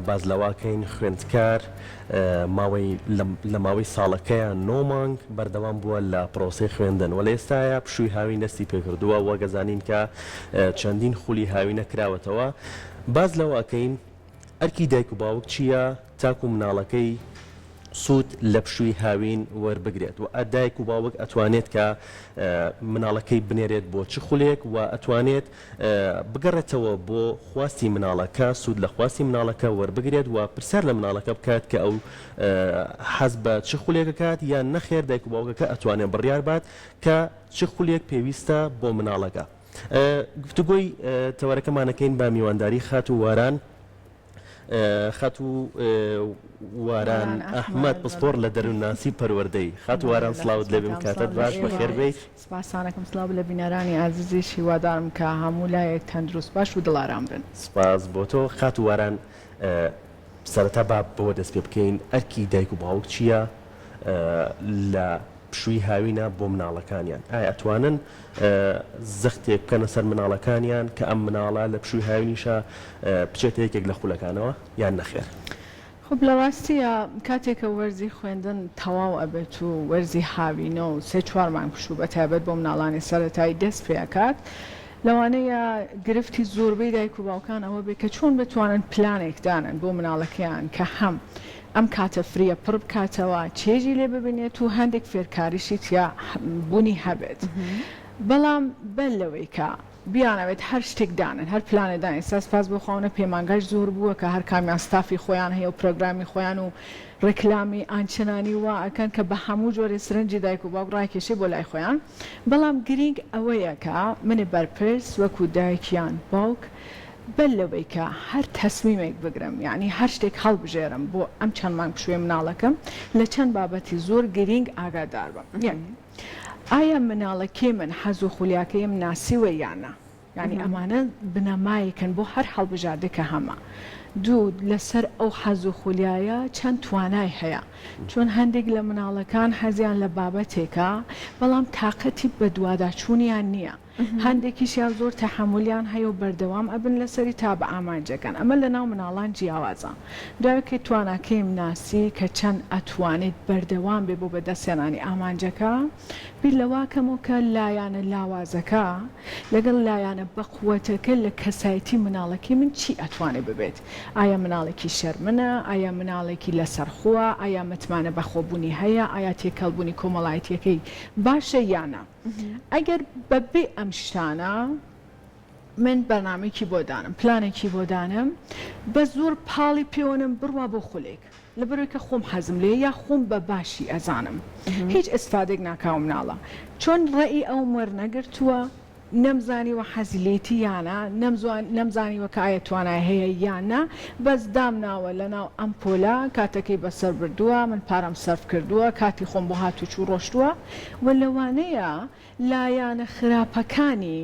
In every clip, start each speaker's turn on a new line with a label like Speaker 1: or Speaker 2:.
Speaker 1: باس لەوەکەین خوێندکار ماوەی لە ماوەی ساڵەکەیان نۆ مانگ بەردەوام بووە لە پرۆسەی خوێندن و لە ئێستایا پشووی هاوین دەستی پێکردووە وەک ئەزانین کە چەندین خولی هاوینە کراوەتەوە باس لەوە ئەکەین ئەرکی دایک و باوک چییە تاکو مناڵەکەی سوود لە پشووی هاوین وەربگرێت و دایک و باوک ئەتوانێت کە مناڵەکەی بنێرێت بۆ چ خولێک و ئەتوانێت بگەڕێتەوە بۆ خواستی مناڵەکە سوود لە خواستی مناڵەکە وەربگرێت و پرسیار لە مناڵەکە بکات کە ئەو حەز بە چ خولێک ئەکات یان نەخێر دایک و باوکەکە ئەتوانێت بڕیار بات کە چ خولێک پێویستە بۆ مناڵەکە. گفتوگۆی تەوەرەکەمان ئەکەین بە میوانداری خاتوو واران خاتوو واران ئەحمەد پسپۆڕ لە دەروونناسی پەروەردەی. خاتوو واران سڵاوت لێبێ کاتت باش بەخێر بێیت.
Speaker 2: سپاستانەکەم سڵاو لە بینەرانی ئازیزیش هیوادارم کە هەموو لایەک تەندروست باش و دڵئارام بن.
Speaker 1: سپاس بۆ تۆ خاتوو واران سەرەتا با بەوە دەست پێ بکەین ئەرکی دایک و باوک چییە لە پشووی هاوینە بۆ مناڵەکانیان؟ ئایا ئەتوانن زەختێک بکەنە سەر مناڵەکانیان کە ئەم مناڵە لە پشووی هاوینیشا بچێتە یەکێک لە خولەکانەوە یان نەخێر؟
Speaker 2: خب لە ڕاستیا کاتێک کە وەرزی خوێندن تەواو ئەبێت و وەرزی هاوینە و سێ چوار مانگ پشوو بە تایبەت بۆ مناڵانی سەرەتایی دەست پێ ئەکات لەوانەیە گرفتی زۆربەی دایک و باوکان ئەوە بێت کە چۆن بتوانن پلانێک دانەن بۆ مناڵەکەیان کە هەم ئەم کاتە فریە پڕ بکاتەوە چێژی لێ ببینێت و هەندێک فێرکاریشی تیا بوونی هەبێت بەڵام بەر لەوەی کە بیانەوێت هەر شتێک دانێن هەر پلانێ دانێن ئێستا سپاس بۆ خوا ئەونە پەیمانگاش زۆر بووە کە هەر کامیان ستافی خۆیان هەیە و پرۆگرامی خۆیان و ڕێکلامی ئانچنانی وا ئەکەن کە بە هەموو جۆرێ سرنجی دایک و باوک ڕاکێشێ بۆ لای خۆیان بەڵام گرینگ ئەوەیە کە منی بەرپرس وەکوو دایک یان باوک بەر لەوەی کە هەر تەسمیمێک بگرم یانی هەر شتێک هەڵبژێرم بۆ ئەم چەند مانگ پشووی مناڵەکەم لە چەند بابەتی زۆر گرینگ ئاگادار بم یەک ئایا مناڵەکەی من حەز و خولیاکەیم ناسیوە یان نا؟ یانی ئەمانە بنەمایەکن بۆ هەر هەڵبژاردەی کە هەمە. دوو، لەسەر ئەو حەز و خولیایە چەند توانای هەیە؟ چون هەندێک لە مناڵەکان حەزیان لە بابەتێکە بەڵام تاقەتی بەدواداچوونیان نییە. هەندێکیشیان زۆر تەحەمولیان هەیە و بەردەوام ئەبن لەسەری تا بە ئامانجەکەن ئەمە لەناو مناڵان جیاوازە دوای کەی تواناکەیم ناسی کە چەند ئەتوانێت بەردەوام بێ بۆ بەدەستهێنانی ئامانجەکە بیر لەوە کەمەوە کە لایانە لاوازەکە لەگەڵ لایانە بەقوەتەکە لە کەسایەتی مناڵەکەی من چی ئەتوانێ ببێت ئایا مناڵێکی شەرمنە ئایا مناڵێکی لەسەرخۆە ئایا متمانە بەخۆبونی هەیە ئایا تێکەڵبونی کۆمەڵایەتیەکەی باشە یان نا. ئەگەر بە بێ ئەم شتانە من بەرنامەیەکی بۆ دانم پلانێکی بۆ دانم بە زۆر پاڵی پێوەنم بڕوا بۆ خولێک لەبەرئەوەی کە خۆم حەزم لێیە یا خۆم بە باشی ئەزانم هیچ ئیسفادێک ناکا ئەو مناڵە چۆن ڕەئی ئەوم وەرنەگرتووە نەمزانیوە حەزی لێیتی یا نا نەمزانیوە کە ئایا توانای هەیە یا نا بەس دامناوە لەناو ئەم پۆلە کاتەکەی بەسەر بردووە من پارەم سەرف کردووە کاتی خۆم بۆ هاتوچوو ڕۆشتووە و لەوانەیە لایانە خراپەکانی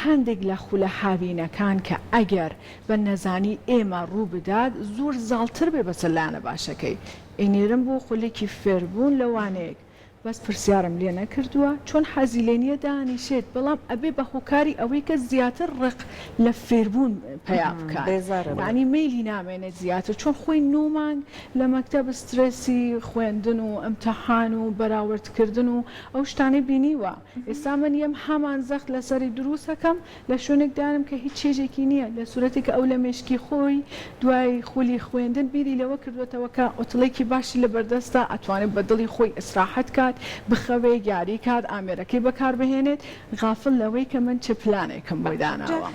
Speaker 2: هەندێک لە خولە هاوینەکان کە ئەگەر بە نەزانی ئێمە ڕووبدات زۆر زاڵتر بێ بەسەر لایەنە باشەکەی ئەینێرم بۆ خولێکی فێربوون لە وانەیەک بەس پرسیارم لێ نەکردووە چۆن حەزی لێ نیە دانیشێت بەڵام ئەبێ بە هۆکاری ئەوەی کە زیاتر ڕق لە فێربوون پەیا بکات یانی مەیلی نامێنێت زیاتر چۆن خۆی نۆ مانگ لە مەکتەب سترێسی خوێندن و ئیمتحان و بەراورد کردن و ئەو شتانەی بینیوە ئێستا من یەم هەمان زەخت لەسەری دروست ئەکەم لە شوێنێک دانم کە هیچ چێژێکی نییە، لە سورەتێک کە ئەو لە مێشکی خۆی دوای خولی خوێندن بیری لەوە کردووەتەوە کە عوتڵێکی باشی لە بەردەستە، ئەتوانێت بە دڵی خۆی ئیسراحەت کات، بخەوێت، یاری کات، ئامێرەکەی بەکاربهێنێت، غافڵ لەوەی کە من چ پلانێکم بۆی داناوە.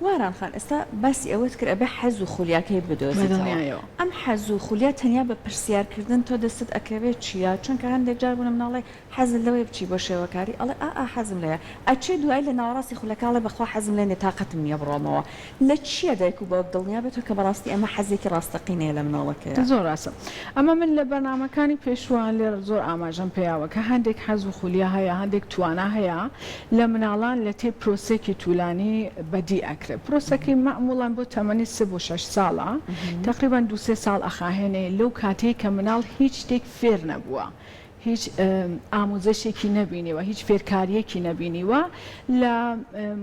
Speaker 3: واران خان ئێستا باسی ئەوەت کرد ئەبێ حەز و خولیاکەی بدۆزیتەوە،
Speaker 2: بەدڵنیایەوە.
Speaker 3: ئەم حەز و خولیا تەنیا بە پرسیار کردن تۆ دەستت ئەکەوێت چییە؟ چونکە هەندێک جار بوونە مناڵێک حەزت لەوەیە بچی بۆ شێوەکاری؟ ئەڵێ ئا ئا حەزم لێیە. ئەچێ دوایی لە ناوەڕاستی خولەکە ئەڵێ بەخوا حەزم لێ نیە تاقەتم نیە بڕۆمەوە. لە چیە دایک و باوک دڵنیا بێتەوە کە بەڕاستی ئەمە حەزێکی ڕاستەقینەیە لە مناڵەکەیا؟
Speaker 2: زۆر ڕاستە. ئەمە من لە بەرنامەکانی پێشووە لێرە زۆر ئاماژەم پێیاوە کە هەندێک حەز و خولیا هەیە، هەندێک توانا هەیە لە مناڵان لە تێ پرۆسەیەکی تولانی بەدی ئەکرێ. پرۆسەکەی مەعموڵەن بۆ تەمەنی سێ بۆ شەش ساڵە، تەقریبەن دوو سێ ساڵ ئەخاهێنێ لەو کاتەی کە مناڵ هیچ شتێک فێر نەبووە. هیچ ئاموزشێکی نەبینیوە، هیچ فێرکارییەکی نەبینیوە، لە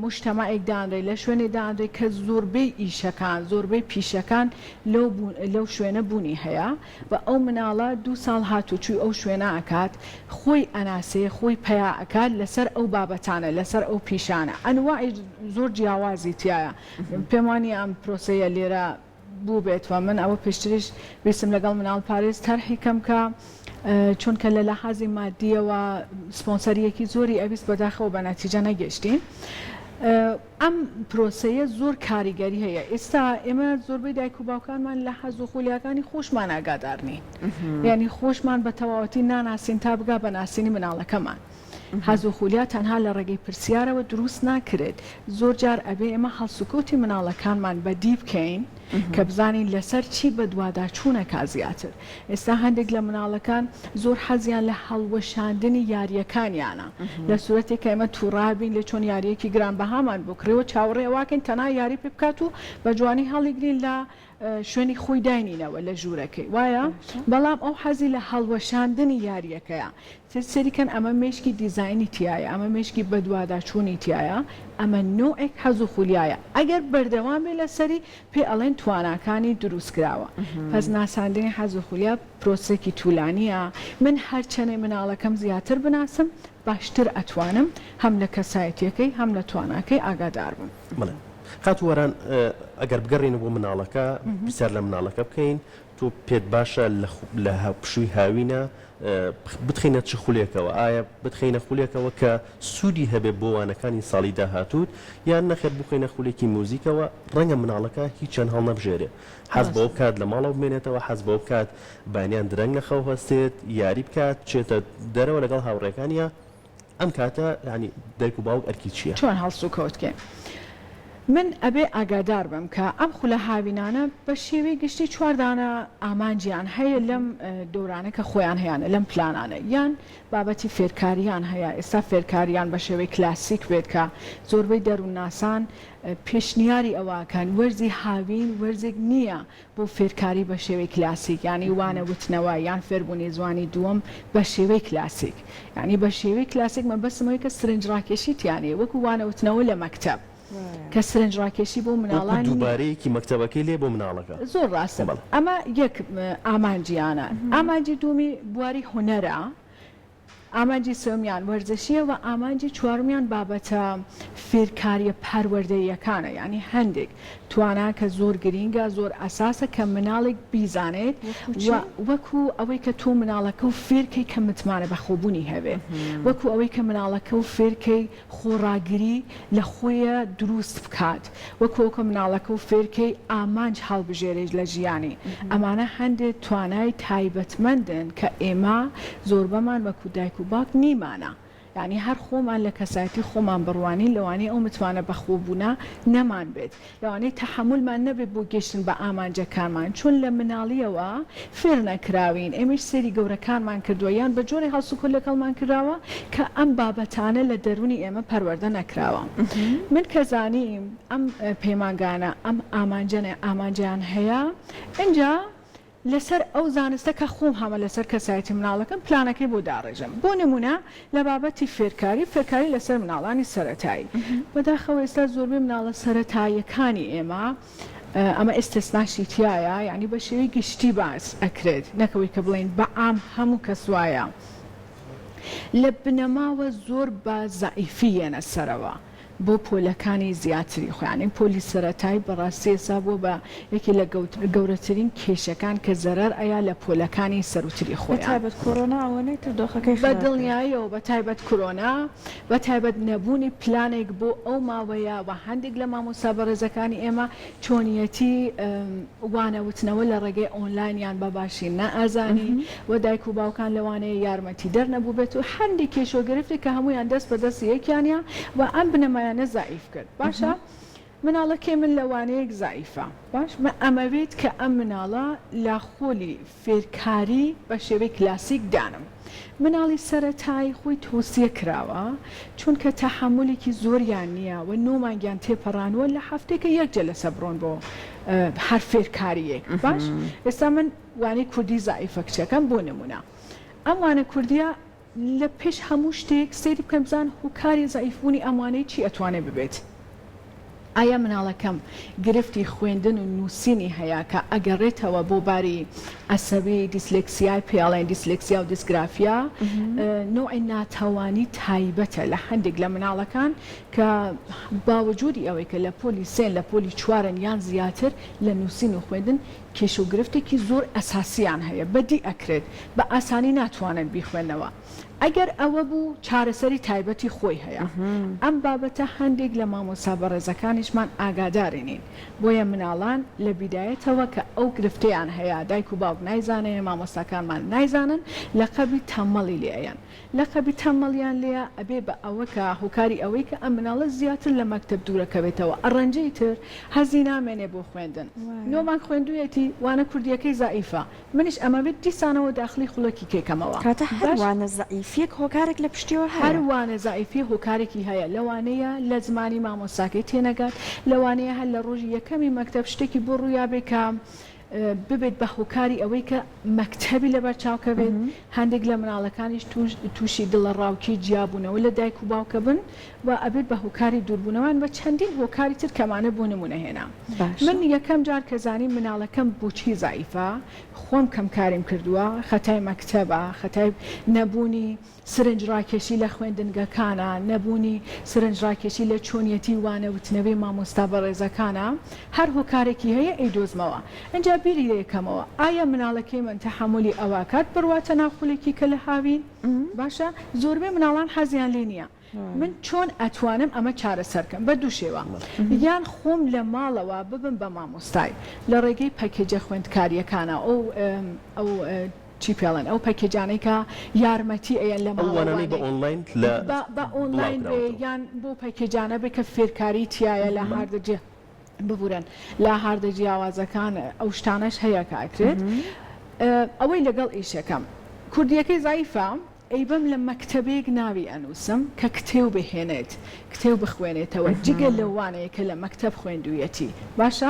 Speaker 2: موجتەمەعێک دانرێ، لە شوێنێ دانرێ کە زۆربەی ئیشەکان، زۆربەی پیشەکان لەو لەو شوێنە بوونی هەیە و ئەو مناڵە دوو ساڵ هاتوچووی ئەو شوێنە ئەکات، خۆی ئەناسێ، خۆی پەیا ئەکات لەسەر ئەو بابەتانە، لەسەر ئەو پیشانە. ئەنواعی زۆر جیاوازی تیایە. پێم وانییە ئەم پرۆسەیە لێرە بووبێت و من ئەوە پێشتریش ویستم لەگەڵ مناڵپارێز تەرحی کەم کە چونکە لە لەحازی مادیەوە سپۆنسەریەکی زۆری ئەویست بەداخەوە بە نەتیجە نەگەشتین. ئەم پرۆسەیە زۆر کاریگەری هەیە ئێستا ئێمە زۆربەی دایک و باوکانمان لە حەز و خولیاکانی خۆشمان ئاگادار نین یعنی خۆشمان بە تەواوەتی ناناسین تا بگا بە ناسینی مناڵەکەمان. حەز و خولیا تەنها لە ڕێگەی پرسیارەوە دروست ناکرێت، زۆر جار ئەبێ ئێمە هەڵسوکەوتی مناڵەکانمان بەدی بکەین کە بزانین لەسەر چی بەدواداچوون ئەکا زیاتر. ئێستا هەندێک لە مناڵەکان زۆر حەزیان لە هەڵوەشاندنی یارییەکانیانە، لە سورەتێک کە ئێمە توڕە بین لێ چۆن یارییەکی گرانبەهامان بۆ کڕیوە چاوەڕێ ئەوەکەین تەنها یاری پێ بکات و بە جوانی هەڵیگرین لە شوێنی خۆی داینینەوە لە ژوورەکەی وایە بەڵام ئەو حەزی لە هەڵوەشاندنی یاریەکەیە سەیری کەن ئەمە مێشکی دیزاینی تیایە ئەمە مێشکی بەدواداچوونی تیایە ئەمە نەوعێک حەز و خولیایە ئەگەر بەردەوام بێ لەسەری پێ ئەڵێن تواناکانی دروست کراوە پس ناساندنی حەز و خولیا پرۆسێکی تولانیە من هەرچەنێ مناڵەکەم زیاتر بناسم باشتر ئەتوانم هەم لە کەسایەتیەکەی هەم لە تواناکەی ئاگادار بم.
Speaker 1: بەڵێ خاتوو وەران ئەگەر بگەڕێینەوە بۆ مناڵەکە پرسیار لە مناڵەکە بکەین تۆ پێت باشە لە پشووی هاوینە بتخەینە چ خولێکەوە ئایا بتخەینە خولێکەوە کە سوودی هەبێ بۆ وانەکانی ساڵی داهاتووت یان نەخێر بخەینە خولێکی موزیکەوە ڕەنگە مناڵەکە هیچیان هەڵنەبژێرێ حەز بەوە بکات لە ماڵەوە بمێنێتەوە حەز بەوە بکات بەیانیان درەنگ لە خەو هەستێت یاری بکات بچێتە دەرەوە لەگەڵ هاوڕێکانیا ئەم کاتە یانی دایک و باوک ئەرکی چیە؟
Speaker 2: چۆن هەڵسوکەوت کەین؟ من ئەبێ ئاگادار بم کە ئەم خولە هاوینانە بە شێوەی گشتی چوار دانە ئامانجیان هەیە لەم دەورانە کە خۆیان هەیانە لەم پلانانە یان بابەتی فێرکاریان هەیە ئێستا فێرکاریان بە شێوەی کلاسیک بێت کە زۆربەی دەروونناسان پێشنیاری ئەوە ئەکەن وەرزی هاوین وەرزێک نییە بۆ فێرکاری بە شێوەی کلاسیک یانی وانە وتنەوە یان فێربوونی زوانی دووەم بە شێوەی کلاسیک یانی بە شێوەی کلاسیک مەبەستم ئەوەیە کە سرنجڕاکێشی تیا نییە وەکوو وانە وتنەوە لە مەکتەب کە سرنجڕاکێشی بۆ
Speaker 1: وەکوو
Speaker 2: مناڵان نییە.
Speaker 1: دووبارەیەکی مەکتەبەکەی لێ بۆ مناڵەکە.
Speaker 2: زۆر ڕاستە
Speaker 1: بەڵێ.
Speaker 2: ئەمە یەک ئامانجیانە ئامانجی دوومی بواری هونەرە ئامانجی سێیەمیان وەرزشییە و ئامانجی چوارمیان بابەتە فێرکارییە پەروەردەییەکانە، یانی هەندێک توانا کە زۆر گرینگە، زۆر ئەساسە کە مناڵێک بیزانێت و وەکو ئەوەی کە تۆ مناڵەکە و فێرکەی کە متمانە بەخۆبوونی هەبێت، وەکو ئەوەی کە مناڵەکە و فێرکەی خۆڕاگری لە خۆیە دروست بکات وەکو ئەوکە مناڵەکە و فێرکەی ئامانج هەڵبژێرێت لە ژیانی ئەمانە هەندێ توانای تایبەتمەندن کە ئێمە زۆربەمان وەکو دایک و باوک نیمانە یانی هەر خۆمان لە کەسایەتی خۆمان بڕوانین لەوانەیە ئەو متمانە بەخۆبوونە نەمان بێت لەوانەیە تەحەمولمان نەبێت بۆ گەیشتن بە ئامانجەکانمان، چون لە مناڵییەوە فێر نەکراوین، ئێمەیش سەیری گەورەکانمان کردووە یان بە جۆرێک هەڵسوکەوت لەگەڵمان کراوە کە ئەم بابەتانە لە دەروونی ئێمە پەروەردە نەکراوە. من کە زانیم ئەم پەیمانگانە ئەم ئامانجەیان هەیە، ئینجا لەسەر ئەو زانستە کە خۆم هەمە لەسەر کەسایەتی مناڵەکەم پلانەکەی بۆ داڕێژم بۆ نمونە لە بابەتی فێرکاری فێرکاری لەسەر مناڵانی سەرەتایی بەداخەوە ئێستا زۆربەی مناڵە سەرەتاییەکانی ئێمە ئەمە ئیستسناشی تیایە یانی بە شێوەی گشتی باس ئەکرێت نەک ئەوەی کە بڵێین بە عام هەموو کەس وایە لە بنەماوە زۆر بە زەعیفی یەنە سەرەوە. بۆ پۆلەکانی زیاتری خۆیان پۆلی سەرەتایی بەڕاستی ئێستا بووە بە یەکێ لە گەورەترین کێشەکان کە زەرەر ئەیا لە پۆلەکانی سەروتری خۆیان.
Speaker 3: بەتایبەت کۆرۆنا ئەوەنەی تر دۆخەکەی
Speaker 2: بە
Speaker 3: خراپ کرد.
Speaker 2: دڵنیاییەوە بە تایبەت کرۆنا، بە تایبەت نەبوونی پلانێک بۆ ئەو ماوەیە و هەندێک لە مامۆستا بەڕێزەکانی ئێمە چۆنیەتی وانە وتنەوە لە ڕێگەی ئۆنلاینیان بە باشی نەئەزانی و دایک و باوکان لەوانەیە یارمەتیدەر نەبووبێت و هەندێک کێشە و گرفتێک کە هەموویان دەست بە دەستی یەکیانە و ئەم بنەمایانە زەعیف کرد باشە مناڵەکەی من لە وانەیەک زەعیفە باش من ئەمەوێت کە ئەم مناڵە لە خۆلی فێرکاری بە شێوەی کلاسیک دانم مناڵی سەرەتایی خۆی تۆسیە کراوە چونکە تەحەمولێکی زۆریان نیە و نۆ مانگیان تێپەڕانوە لە هەفتەیەکە یەک جەلەسە بڕۆن بۆ هەر فێرکاریەک باش ئێستا من وانەی کوردی زەعیفە کچەکەم بۆ نمونە. ئەم وانە کوردیە لە پێش هەموو شتێک سەیری بکەن بزان هۆکاری زەعیف بوونی ئەم وانەیە چی ئەتوانێ ببێت. ئایا مناڵەکەم گرفتی خوێندن و نووسینی هەیە کە ئەگەڕێتەوە بۆ باری عەسەبی، دیسلێکسیای پێ ئەڵێن، دیسلێکسیا و دیسگرافیا نەوعی ناتەوانی تایبەتە لە هەندێک لە مناڵەکان کە باوجودی ئەوەی کە لە پۆلی سێن لە پۆلی چوارن یان زیاتر لە نووسین و خوێندن کێشە و گرفتێکی زۆر ئەساسیان هەیە بەدی ئەکرێت بە ئاسانی ناتوانن بیخوێنەوە ئەگەر ئەوە بوو چارەسەری تایبەتی خۆی هەیە ئەم بابەتە هەندێک لە مامۆستا بەڕێزەکانیشمان ئاگاداری نین بۆیە مناڵان لە بیدایەتەوە کە ئەو گرفتەیان هەیە دایک و باوک نایزانێ مامۆستاکانمان نایزانن لەقەبی تەمەڵی لێ ئەیەن لەقەبی تەمەڵیان لێیە ئەبێ بە ئەوە کە هۆکاری ئەوەی کە ئەم مناڵە زیاتر لە مەکتەب دوورەکەوێتەوە ئەڕەنجەی تر حەزی نامێنێ بۆ خوێندن نۆ مانگ خوێندوویەتی وانە کوردیەکەی زەعیفە منیش ئەمەوێت دیسانەوە داخلی خولەکی کەی کەمەوە
Speaker 3: کاتە هەر
Speaker 2: باش.
Speaker 3: وانە زەعیفیەک هۆکارێک لە پشتیەوە
Speaker 2: هەر
Speaker 3: هەیە.
Speaker 2: وانە زەعیفیە هۆکارێکی هەیە لەوانەیە لە زمانی مامۆستاکەی تێنەگات لەوانەیە هەر لە ڕۆژی یەکەمی مەکتەب شتێکی بۆ ڕوویابێ کە ببێت بە هۆکاری ئەوەی کە مەکتەبی لەبەر چاو کەوێت، هەندێک لە مناڵەکانیش تووشی دڵەڕاوکێی جیابوونەوە لە دایک و باوکە بن و ئەبێت بە هۆکاری دووربوونەوەیان و چەندین هۆکاری تر کەمانە بۆ نموونە هێنام. من یەکەم جار کە زانیم مناڵەکەم بۆچی زەعیفە، خۆم کەم کاریم کردووە، خەتای مەکتەبە، خەتای نەبوونی سرنجڕاکێشی لە خوێندنگەکانە، نەبوونی سرنجڕاکێشی لە چۆنیەتی وانە وتنەوەی مامۆستا بەڕێزەکانە، هەر هۆکارێکی هەیە ئەیدۆزمەوە. ئینجا بیری لێکەمەوە ئایا مناڵەکەی من تەحەمولی ئەوە ئەکات بڕواتە ناو خولێکی کە لە هاوین؟ باشە زۆربەی مناڵان حەزیان لێ نییە. من چۆن ئەتوانم ئەمە چارەسەر کەم؟ بە دوو شێوە، یان خۆم لە ماڵەوە ببم بە مامۆستای لە ڕێگەی پەکێجە خوێندکارییەکانە ئەو ئەو چی پێڵێن ئەو پەکێجانەی کە یارمەتی ئەیەن لە
Speaker 1: ئەو
Speaker 2: ماڵەوە
Speaker 1: وانانەی بە
Speaker 2: وانەی
Speaker 1: ئۆنلاین لە
Speaker 2: بە بە ئۆنلاین بێ
Speaker 1: بڵاوکراوەتەوە.
Speaker 2: یان بۆ پەکێجانە بێ کە فێرکاری تیایە لە هاردە جێ ببورن لە هاردە جیاوازەکان ئەو شتانەش هەیە کە ئەکرێت ئەوەی لەگەڵ ئیشەکەم کوردیەکەی زەعیفە ئەیبەم لە مەکتەبێک ناوی ئەنووسم کە کتێو بهێنێت کتێو بخوێنێتەوە جگە لەو وانەیە کە لە مەکتەب خوێندوویەتی باشە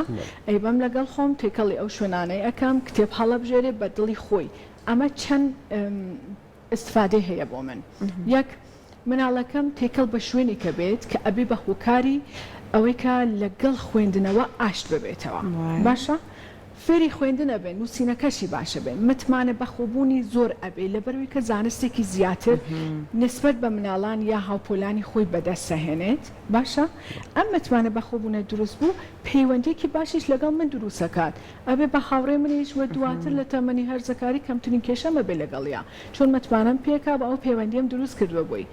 Speaker 2: ئەیبەم لەگەڵ خۆم تێکەڵی ئەو شوێنانەی ئەکەم کتێب هەڵەبژێرێ بە دڵی خۆی ئەمە چەند ئیستفادەی هەیە بۆ من یەک مناڵەکەم تێکەڵ بە شوێنێکە بێت کە ئەبێ بە هۆکاری ئەوەی کە لەگەڵ خوێندنەوە ئاشت ببێتەوە باشە فێری خوێندن ئەبێ، نووسینەکەشی باش ئەبێ، متمانە بەخۆبوونی زۆر ئەبێ، لەبەرئەوەی کە زانستێکی زیاتر نسبەت بە مناڵان یا هاوپۆلانی خۆی بەدەست ئەهێنێت، باشە ئەم متمانە بەخۆبوونە دروست بوو، پەیوەندیەکی باشیش لەگەڵ من دروست ئەکات، ئەبێ بە هاوڕێی منیش و دواتر لە تەمەنی هەرزەکاری کەمترین کێشەم ئەبێ لەگەڵیا، چۆن متمانەم پێکا و ئەو پەیوەندیەم دروست کردوە بۆی.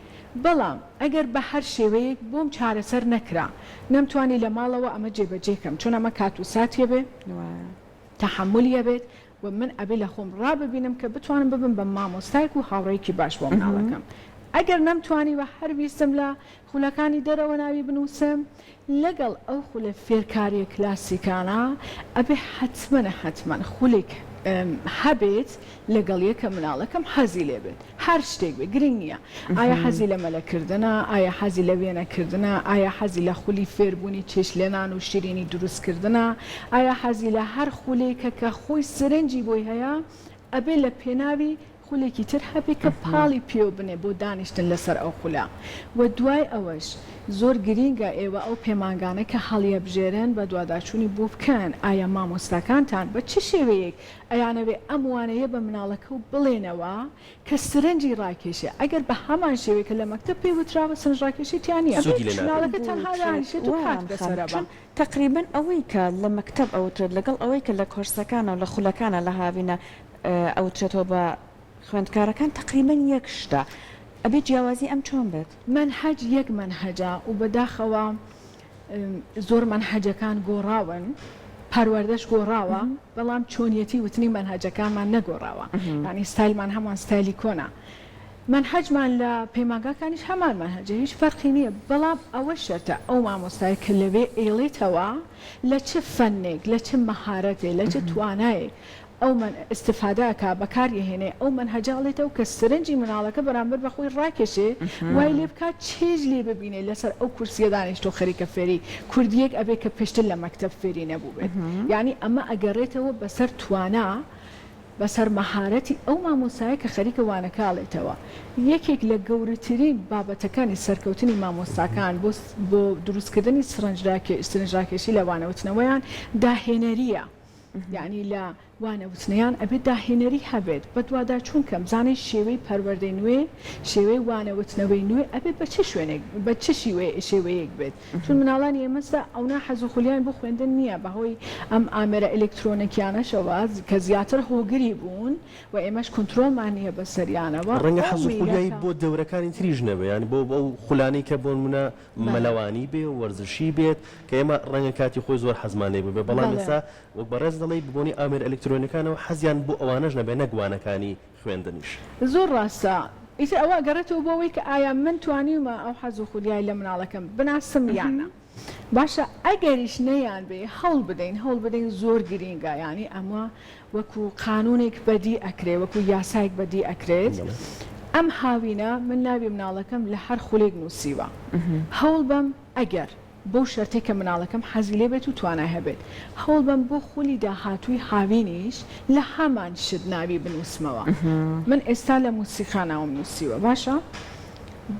Speaker 2: بەڵام ئەگەر بە هەر شێوەیەک بۆم چارەسەر نەکرا، نەمتوانی لە ماڵەوە ئەمە جێبەجێ کەم، چون ئەمە کات و ساتی ئەبێ، تەحەمولی ئەبێت و من ئەبێ لە خۆم ڕاببینم کە بتوانم ببم بە مامۆستایەک و هاوڕێیەکی باش بۆ مناڵەکەم. ئەگەر نەمتوانی و هەر ویستم لە خولەکانی دەرەوە ناوی بنووسم، لەگەڵ ئەو خولە فێرکاریە کلاسیکانە ئەبێ حەتمەن حەتمەن خولێک هەبێت لەگەڵیە کە مناڵەکەم حەزی لێ بێت هەر شتێک بێت گرنگ نیە ئایا حەزی لە مەلە کردنە ئایا حەزی لە وێنە کردنە ئایا حەزی لە خولی فێربوونی چێشت لێنان و شیرینی دروست کردنە ئایا حەزی لە هەر خولێکە کە خۆی سرنجی بۆی هەیە ئەبێ لە پێناوی خولێکی تر هەبێ کە پاڵی پێوە بنێ بۆ دانیشتن لەسەر ئەو خولە و دوای ئەوەش زۆر گرینگە ئێوە ئەو پەیمانگانە کە هەڵیەبژێرن بەدواداچوونی بۆ بکەن ئایا مامۆستاکانتان بە چ شێوەیەک ئەیانەوێ ئەم وانەیە بە مناڵەکەو بڵێنەوە کە سرنجی ڕاکێشێ ئەگەر بە هەمان شێوەی کە لە مەکتەب پێی وتراوە سرنجڕاکێشی تیا نیە
Speaker 1: سوودی لێ نابینی.
Speaker 2: مناڵەکە تەنها دانیشێت و کات
Speaker 3: وایان خانم
Speaker 2: بەسەرەبا.
Speaker 3: چون تەقریبەن ئەوەی کە لە مەکتەب ئەوترێت لەگەڵ ئەوەی کە لە کۆرسەکانە و لە خولەکانە لە هاوینە ئەوترێتەوە بە خوێندکارەکان تەقریبەن یەک شتە ئەبێ جیاوازی ئەم چۆن بێت؟
Speaker 2: مەنهەج یەک مەنهەجە و بەداخەوە زۆر مەنهەجەکان گۆڕاون پەروەردەش گۆڕاوە بەڵام چۆنیەتی وتنی مەنهەجەکانمان نەگۆڕاوە یانی ستایلمان هەمان ستایلی کۆنە مەنهەجمان لە پەیمانگاکانیش هەمان مەنهەجە هیچ فەرقی نییە بەڵام ئەوە شەرتە ئەو مامۆستایە کە لەوێ ئەیڵێتەوە لە چ فەنێک لە چ مەهارەتێ لە چ توانایەک ئەو مەن ئیستفادە ئەکا بەکاری ئەهێنێ ئەو مەنهەجە ئەڵێتەوە کە سرنجی مناڵەکە بەرامبەر بە خۆی ڕاکێشێ وای لێ بکا چێژ لێ ببینێ لەسەر ئەو کورسیە دانیشتوە خەریکە فێری کوردیەک ئەبێ کە پێشتر لە مەکتەب فێری نەبووبێت یانی ئەمە ئەگەڕێتەوە بەسەر توانا. بەسەر مەهارەتی ئەو مامۆستایە کە خەریکە وانەکە ئەڵێتەوە. یەکێک لە گەورەترین بابەتەکانی سەرکەوتنی مامۆستاکان بۆ بۆ دروستکردنی سرنجڕاکێشی لە وانەوتنەوەیان داهێنەرییە. یانی لە وانەوتنیان ئەبێت داهێنەری هەبێت، بەدواداچوون کەم، بزانین شێوەی پەروەردەی نوێ، شێوەی وانەوتنەوەی نوێ ئەبێت بە چ شوێنێک، بە چ شێوەیەک بێت. چون مناڵانی ئێمەستا ئەونا حەز و خولیایان بۆ خوێندن نییە بەهۆی ئەم ئامێرە ئەلکترۆنەکیانەشەوە کە زیاتر هۆگری بوون و ئێمەش کونترۆڵمان نییە بەسەریانەوە
Speaker 1: ڕەنگە حەز و خولیای بۆ دەورەکانی تریش نەبێ یانی بۆ ئەو خولانەی کە بۆ نمونە مەلەوانی بێ وەرزشی بێت کە ئێمە ڕەنگە کاتی خۆی زۆر حەزمان لێ بووبێ بەڵام ئێستا وەک بەڕێز دەڵێی بەبۆنەی ئامێرە ئەلکترۆنیەکانەوە حەزیان بۆ ئەوانەش نەبێ نەک وانەکانی خوێندنیش.
Speaker 2: زۆر ڕاستە. ئیتر ئەوە ئەگەڕێتەوە بۆ ئەوەی کە ئایا من توانیومە ئەو حەز و خولیای لە مناڵەکەم بناسم یان نا. باشە ئەگەریش نەیانبێ هەوڵ بدەین، هەوڵ بدەین زۆر گرینگە یانی ئەمە وەکو قانونێک بەدی ئەکرێ، وەکو یاسایەک بەدی ئەکرێت. ئەم هاوینە من ناوی مناڵەکەم لە هەر خولێک نووسیوە. هەوڵ بەم ئەگەر. بەو شەرتەی کە مناڵەکەم حەزی لێ بێت و توانای هەبێت. هەوڵ بەم بۆ خولی داهاتووی هاوینیش لە هەمان شت ناوی بنووسمەوە. من ئێستا لە موسیقا ناوم نووسیوە باشە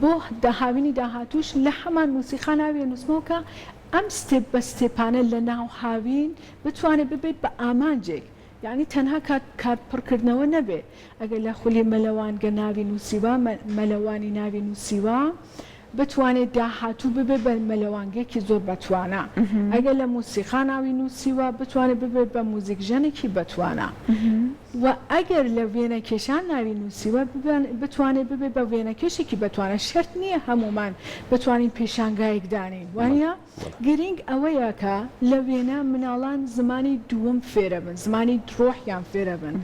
Speaker 2: بۆ هاوینی داهاتووش لە هەمان موسیقا ناوی ئەنووسمەوە کە ئەم step بە step انە لە ناو هاوین بتوانێت ببێت بە ئامانجێک یانی تەنها کات کارت پڕکردنەوە نەبێ ئەگەر لە خولی مەلەوانگە ناوی نووسیوە مەلەوانی ناوی نووسیوە بتوانێت داهاتوو ببێت بە مەلەوانگێکی زۆر بەتوانا ئەگەر لە موسیقا ناوی نووسیوە بتوانێت ببێت بە موزیکژەنێکی بەتوانا و ئەگەر لە وێنەکێشان ناوی نووسیوە بتوانێت ببێت بە وێنەکێشێکی بەتوانا شەرت نییە هەموومان بتوانین پێشانگایەک دانێین وانییە؟ گرینگ ئەوەیە کە لە وێنە مناڵان زمانی دووەم فێرەبن، زمانی ڕۆحیان فێرەبن،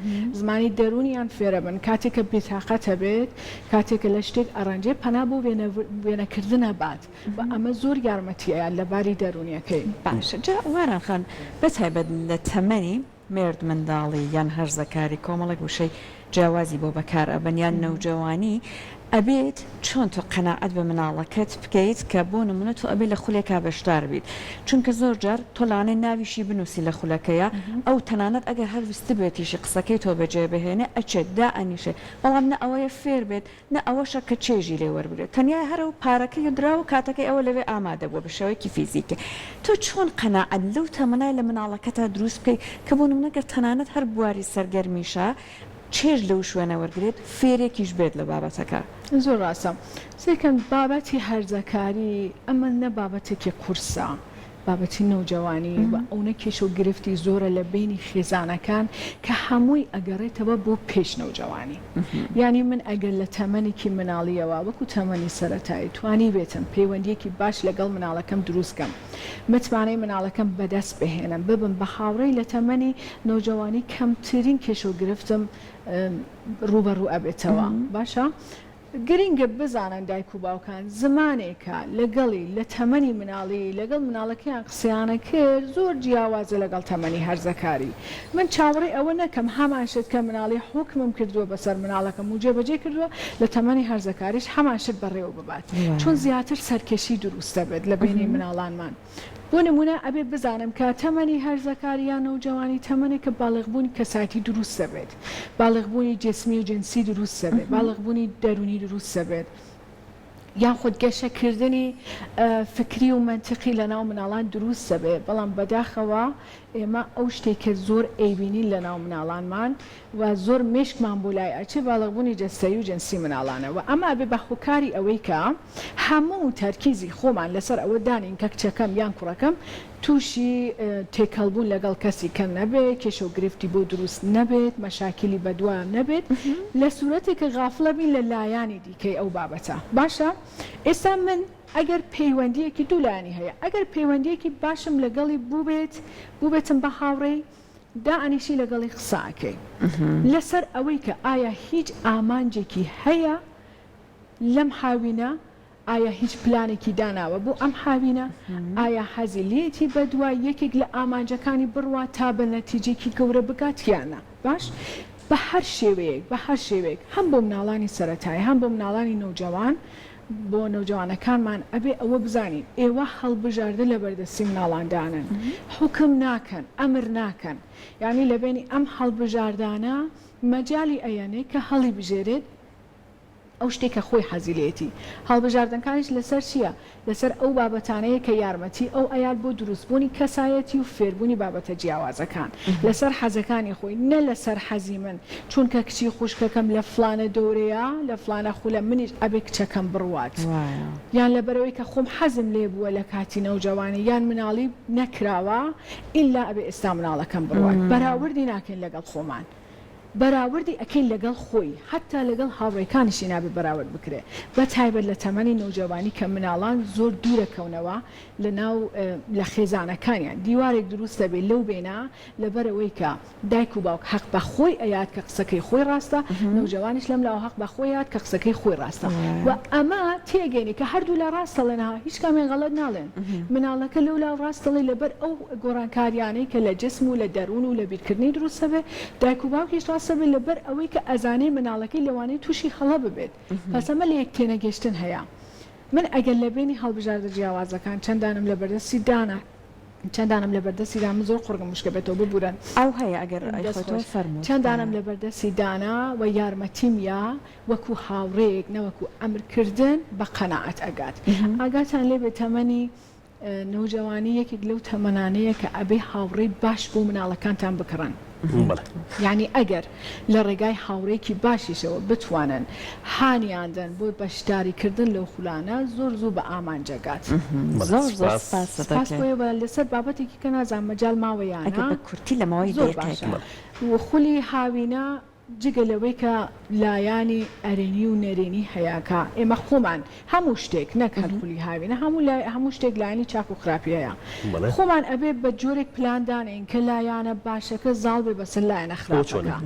Speaker 2: زمانی دەروونیان فێرەبن، کاتێک کە بێتاقەت ئەبێت، کاتێک کە لە شتێک ئەڕەنجێ پەنا بۆ وێنە وێنەکردن ئەبات و ئەمە زۆر یارمەتی ئەیات لە باری دەروونیەکەی.
Speaker 3: باشە جا واران خان بە تایبەت لە تەمەنی مێرد منداڵی یان هەرزەکاری کۆمەڵێک وشەی جیاوازی بۆ بەکار ئەبەن یان نەوجەوانی ئەبێت چۆن تۆ قەناعەت بە مناڵەکەت بکەیت کە بۆ نمونە تۆ ئەبێ لە خولێکا بەشدار بیت چونکە زۆر جار تۆ لەوانەیە ناویشی بنوسی لە خولەکەیا ئەو تەنانەت ئەگەر هەر ویستبێتیشی قسەکەی تۆ بەجێ بهێنێ ئەچێت دائەنیشێ بەڵام نە ئەوەیە فێر بێت نە ئەوەشە کە چێژی لێ وەربگرێت، تەنیا هەر ئەو پارەکەی دراوە و کاتەکەی ئەوە لەوێ ئامادە بووە بە شێوەیەکی فیزیکی. تۆ چۆن قەناعەت لەو تەمەنای لە مناڵەکەتا دروست بکەی کە بۆ نمونە گەر تەنانەت هەر بواری سەرگەرمیشە چێژ لەو شوێنە وەرگرێت، فێرێکیش بێت لە بابەتەکە؟
Speaker 2: زۆر ڕاستە. سەیرکەن بابەتی هەرزەکاری ئەمە نە بابەتێکی قورسە، بابەتی نەوجەوانی و ئەونە کێشە و گرفتی زۆرە لە بەینی خێزانەکان کە هەمووی ئەگەڕێتەوە بۆ پێش نەوجەوانی یانی من ئەگەر لە تەمەنێکی مناڵیەوە وەکو تەمەنی سەرەتایی توانیبێتم پەیوەندیەکی باش لەگەڵ مناڵەکەم دروست کەم متمانەی مناڵەکەم بەدەست بهێنم ببم بە هاوڕێی لە تەمەنی نەوجەوانی کەمترین کێشە و گرفتم ڕووبەڕوو ئەبێتەوە باشە گرینگە بزانن دایک و باوکان زمانێکە لەگەڵی لە تەمەنی مناڵی لەگەڵ مناڵەکەیان قسەیانە کرد زۆر جیاوازە لەگەڵ تەمەنی هەرزەکاری من چاوەڕێی ئەوە نەکەم هەمان شت کە مناڵی حوکمم کردووە بەسەر مناڵەکەم و جێبەجێ کردووە لە تەمەنی هەرزەکاریش هەمان شت بەڕێوە ببات چون زیاتر سەرکێشی دروست دەبێت لە بەینی مناڵانمان. بۆ نموونە ئەبێ بزانم کە تەمەنی هەرزەکاری یان نەوجەوانی تەمەنێکە باڵغبوونی کەسایەتی دروست دەبێت، باڵغبوونی جسمی و جنسی دروست دەبێت، باڵغبوونی دەروونی دروست دەبێت، یاخود گەشەکردنی فکری و مەنتقی لەناو مناڵان دروست دەبێت، بەڵام بەداخەوە ئێمە ئەو شتەی کە زۆر ئەیبینین لەناو مناڵانمان و زۆر مێشکمان بۆ لای ئەچێ باڵغبوونی جەستەیی و جنسی مناڵانە و ئەمە ئەبێ بە هۆکاری ئەوەی کە هەموو تەرکیزی خۆمان لەسەر ئەوە دانێین کە کچەکەم یان کوڕەکەم تووشی تێکەڵ بوون لەگەڵ کەسی کە نەبێت، کێشە و گرفتی بۆ دروست نەبێت، مەشاکیلی بەدوا نەبێت، لە سورەتێک کە غافڵە بین لە لایانی دیکەی ئەو بابەتە. باشە ئێستا من ئەگەر پەیوەندییەکی دوولایەنی هەیە، ئەگەر پەیوەندییەکی باشم لەگەڵی بووبێت، بووبێتم بە هاوڕێی، دائەنیشی لەگەڵی قسە ئەکەی لەسەر ئەوەی کە ئایا هیچ ئامانجێکی هەیە لەم هاوینە، ئایا هیچ پلانێکی داناوە بۆ ئەم هاوینە، ئایا حەزی لێیەتی بەدوای یەکێک لە ئامانجەکانی بڕوات تا بە نەتیجەیەکی گەورە بگات یان نا. باش بە هەر شێوەیەک بە هەر شێوەیەک هەم بۆ مناڵانی سەرەتایی هەم بۆ مناڵانی نەوجەوان. بۆ نەوجەوانەکانمان ئەبێ ئەوە بزانین ئێوە هەڵبژاردە لەبەردەستی مناڵان دانەن حوکم ناکەن ئەمر ناکەن یانی لەبەینی ئەم هەڵبژاردانە مەجالی ئەیەنێ کە هەڵیبژێرێت ئەو شتەی کە خۆی حەزی لێیەتی. هەڵبژاردنەکانیش لەسەر چییە؟ لەسەر ئەو بابەتانەیە کە یارمەتی ئەو ئەیات بۆ دروستبوونی کەسایەتی و فێربوونی بابەتە جیاوازەکان. لەسەر حەزەکانی خۆی، نە لەسەر حەزی من. چونکە کچی خوشکەکەم لە فڵانە دەورەیە، لە فڵانە خولە، منیش ئەبێ کچەکەم بڕوات. یان لەبەرئەوەی کە خۆم حەزم لێ بووە لە کاتی نەوجەوانی یان مناڵی نەکراوە، ئیلا ئەبێ ئێستا مناڵەکەم بڕوات. بەراوردی ناکەین لەگەڵ خۆمان. بەراوردی ئەکەی لەگەڵ خۆی حەتا لەگەڵ هاوڕێکانیشی نابێ بەراورد بکرێ بە تایبەت لە تەمەنی نەوجەوانی کە مناڵان زۆر دوورەکەونەوە لە ناو لە خێزانەکانیان دیوارێک دروست دەبێ لەو بێنا لەبەرئەوەی کە دایک و باوک حەق بە خۆی ئەیات کە قسەکەی خۆی ڕاستە نەوجەوانیش لەم لاوە حەق بە خۆی ئەیات کە قسەکەی خۆی ڕاستە و ئەمە تێگەینی کە هەردوولا ڕاست ئەڵێن ها هیچ کامیان غەڵەت ناڵێن مناڵەکە لەولاو ڕاست دەڵێ لەبەر ئەو گۆڕانکاریانەی کە لە جسم و لە دەروون و لە بیرکردنی دروست ئەبێ، دایک و باوکیش ڕاست ئەبێ لەبەر ئەوەی کە ئەزانێ مناڵەکەی لەوانەیە تووشی هەڵە ببێت. پەس ئەمە لە یەک تێنەگەشتن هەیە. من ئەگەر لە بەینی هەڵبژاردە جیاوازەکان چەند دانەم لە بەردەستی دانا چەند دانەم لە بەردەستی دا من زۆر قوڕگم وشکە بێتەوە ببورن.
Speaker 3: ئاو هەیە ئەگەر
Speaker 2: دەست
Speaker 3: ئەیخۆیتەوە
Speaker 2: خۆش.
Speaker 3: فەرموو
Speaker 2: چەند دانەم
Speaker 3: تکایە.
Speaker 2: لە بەردەستی دانا و یارمەتیم یا وەکو هاوڕێیەک نەوەکو ئەمر کردن بە قەناعەت ئەگات. ئاگاتان لێ بێ تەمەنی نەوجەوانی یەکێک لەو تەمەنانەیە کە ئەبێ هاوڕێی باش بۆ مناڵەکانتان بکڕن. یانی ئەگەر لە ڕێگای هاوڕێیەکی باشیشەوە بتوانن هانیان دەن بۆ بەشداری کردن لەو خولانە زۆر زوو بە ئامانج ئەگات.
Speaker 3: زۆر زۆر سپاست
Speaker 2: سپاس
Speaker 3: دەکەین.
Speaker 2: بۆ ئێوە. لەسەر بابەتێکی کە نازانم مەجال ماوە یا
Speaker 3: ئەگەر
Speaker 2: نا.
Speaker 3: بە کورتی لە ماوەی
Speaker 2: زۆر
Speaker 3: دەیقەیەکا.
Speaker 2: باشە. خولی هاوینە جگە لەوەی کە لایانی ئەرێنی و نەرێنی هەیە کە ئێمە خۆمان هەموو شتێک نەک هەر خولی هاوینە هەموو لای هەموو شتێک لایەنی چاک و خراپی هەیە خۆمان ئەبێ بە جۆرێک پلان دانێین کە لایانە باشەکە زاڵ بێ بەسەر لایەنە خراپەکە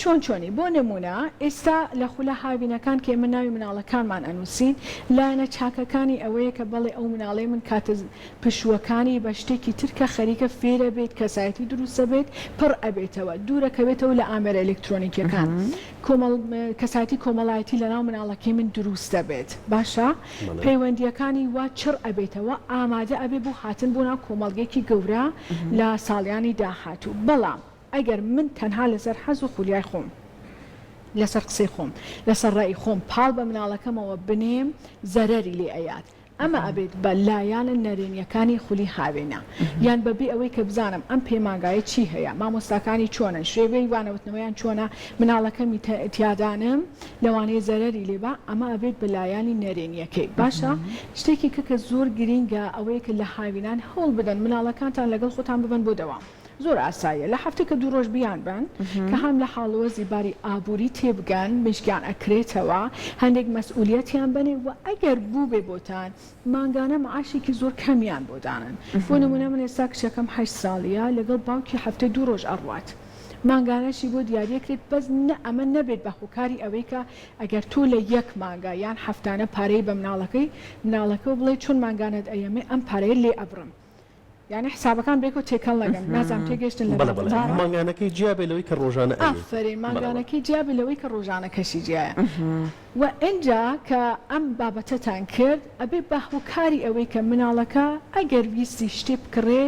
Speaker 2: چۆن چۆنی بۆ نمونە ئێستا لە خولە هاوینەکان کە ئێمە ناوی مناڵەکانمان ئەنووسین لایەنە چاکەکانی ئەوەیە کە بەڵێ ئەو مناڵەی من کاتە پشووەکانی بە شتێکی تر کە خەریکە فێرەبێت، کەسایەتی دروستەبێت، پڕ ئەبێتەوە، دوورەکەوێتەوە لە ئامێرە ئەلکترۆنیکیەکان، کۆمەڵ کەسایەتی کۆمەڵایەتی لەناو مناڵەکەی من دروست دەبێت، باشە پەیوەندیەکانی وا چڕ ئەبێتەوە، ئامادە ئەبێ بۆ هاتن بۆ ناو کۆمەڵگەیەکی گەورە لە ساڵیانی داهاتوو، بەڵام ئەگەر من تەنها لەسەر حەز و خولیای خۆم، لەسەر قسەی خۆم، لەسەر ڕەئی خۆم پاڵ بە مناڵەکەمەوە بنێم زەرەری لێ ئەیات، ئەمە ئەبێت بە لایانە نەرێنیەکانی خولی هاوێنە یان بە بێ ئەوەی کە بزانم ئەم پەیمانگایە چی هەیە مامۆستاکانی چۆنن شێوەی وانەوتنەوەیان چۆنە مناڵەکەمی تیادانم لەوانەیە زەرەری لێ با ئەمە ئەبێت بە لایانی نەرێنیەکەی باشە شتێکی کە کە زۆر گرینگە ئەوەیە کە لە هاوینان هەوڵ بدەن مناڵەکانتان لەگەڵ خۆتان ببەن بۆ دەوام زۆر ئاساییە لە هەفتەکە دوو ڕۆژ بیانبەن کە هەم لە حاڵوەزی باری ئابووری تێبگەن مێشکیان ئەکرێتەوە هەندێک مەسئولیەتیان بەنێ وە ئەگەر بووبێ بۆتان مانگانە معاشێکی زۆر کەمیان بۆ دانن بۆ نمونە من ئێستا کچەکەم هەشت ساڵیە لەگەڵ باوکی هەفتەی دوو ڕۆژ ئەڕوات مانگانەشی بۆ دیاریەکرێت بەس نە ئەمە نەبێت بە هۆکاری ئەوەی کە ئەگەر تۆ لە یەک مانگا یان هەفتانە پارەی بە مناڵەکەی مناڵەکەو بڵێ چۆن مانگانەت ئەیەمێ ئەم پارەیە لێ ئەبڕم یانی حسابەکان بەیەکەوە تێکەڵ نەکەن نازانم تێگەیشتن لە
Speaker 1: بەڵێ بەڵێ
Speaker 2: بابەتەکە؟
Speaker 1: مانگانەکەی جیا بێ لەوەی کە ڕۆژانە ئەیەی.
Speaker 2: ئافەرین
Speaker 1: بەڵێ بەڵێ.
Speaker 2: مانگانەکەی جیا بێ لەوەی کە ڕۆژانەکەشی جیایە وە ئینجا کە ئەم بابەتەتان کرد ئەبێ بە هۆکاری ئەوەی کە مناڵەکە ئەگەر ویستی شتێ بکڕێ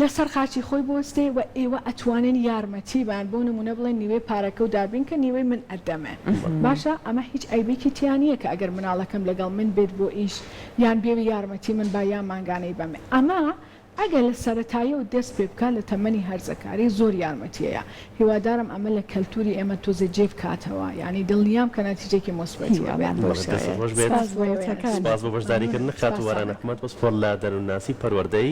Speaker 2: لەسەر قاچی خۆی بوەستێ وە ئێوە ئەتوانن یارمەتی بان بۆ نمونە بڵێن نیوەی پارەکەو دابین کە نیوەی من ئەدەمێ باشە ئەمە هیچ عەیبێکی تیا نیە کە ئەگەر مناڵەکەم لەگەڵ من بێت بۆ ئیش یان بێوی یارمەتی من با یان مانگانەی بەمێ ئەمە ئەگەر لە سەرەتایەوە دەست پێ بکات لە تەمەنی هەرزەکاری زۆر یارمەتیەیە هیوادارم ئەمە لە کەلتوری ئێمە تۆزێ جێ بکاتەوە یانی دڵنیام کە نەتیجەکی موسبەتی ئەبێت.
Speaker 3: هیوامان
Speaker 1: بەڵێ دەستت
Speaker 3: بەو
Speaker 1: خۆش بێت
Speaker 3: شێوەیە. سپاس بۆ وتەکانت.
Speaker 1: سپاس بۆ بەشداریکردن خاتوو واران
Speaker 2: سپاستان.
Speaker 1: ئەحمەد پسپۆڕ لە دەروونناسی پەروەردەیی.